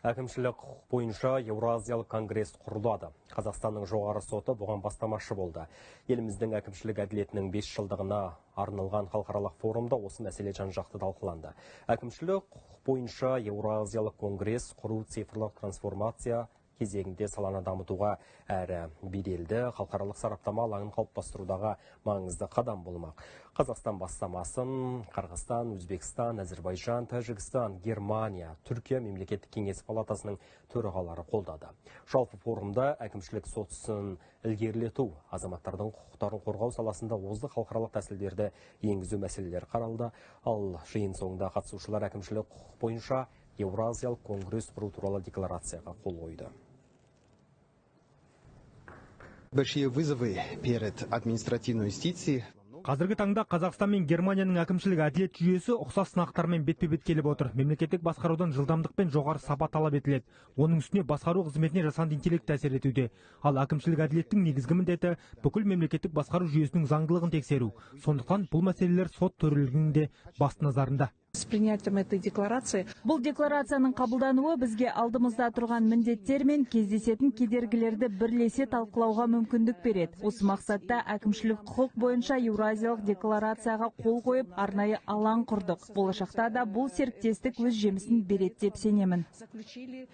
Әкімшілік құқық бойынша Еуразиялық конгресс құрылады. Қазақстанның жоғары соты бұған бастамашы болды. Еліміздің әкімшілік әділетінің 5 жылдығына арналған халықаралық форумда осы мәселе жан-жақты талқыланды. Әкімшілік құқық бойынша Еуразиялық конгресс құру цифрлық трансформация кезеңінде саланы дамытуға әрі беделді халықаралық сараптама алаңын қалыптастырудағы маңызды қадам болмақ. Қазақстан бастамасын Қырғызстан, Өзбекстан, Әзірбайжан, Тәжікстан, Германия, Түркия мемлекеттік кеңес палатасының төрағалары қолдады. Жалпы форумда әкімшілік сот ісін ілгерілету, азаматтардың құқықтарын қорғау саласында озық халықаралық тәсілдерді енгізу мәселелері қаралды. Ал жиын соңында қатысушылар әкімшілік құқық бойынша Еуразиялық конгресс құру туралы декларацияға қол қойды. Большие вызовы перед административной юстицией. Қазіргі таңда Қазақстан мен Германияның әкімшілік әділет жүйесі ұқсас сынақтармен бетпе-бет келіп отыр. Мемлекеттік басқарудан жылдамдық пен жоғары сапа талап етіледі. Оның үстіне басқару қызметіне жасанды интеллект әсер етуде. Ал әкімшілік әділеттің негізгі міндеті бүкіл мемлекеттік басқару жүйесінің заңдылығын тексеру. Сондықтан бұл мәселелер сот төрелігінің де басты назарында. С принятием этой декларации Бұл декларацияның қабылдануы бізге алдымызда тұрған міндеттер мен кездесетін кедергілерді бірлесе талқылауға мүмкіндік береді. Осы мақсатта әкімшілік құқық бойынша Еуразиялық декларацияға қол қойып, арнайы алаң құрдық. Болашақта да бұл серіктестік өз жемісін береді деп сенемін. Заключили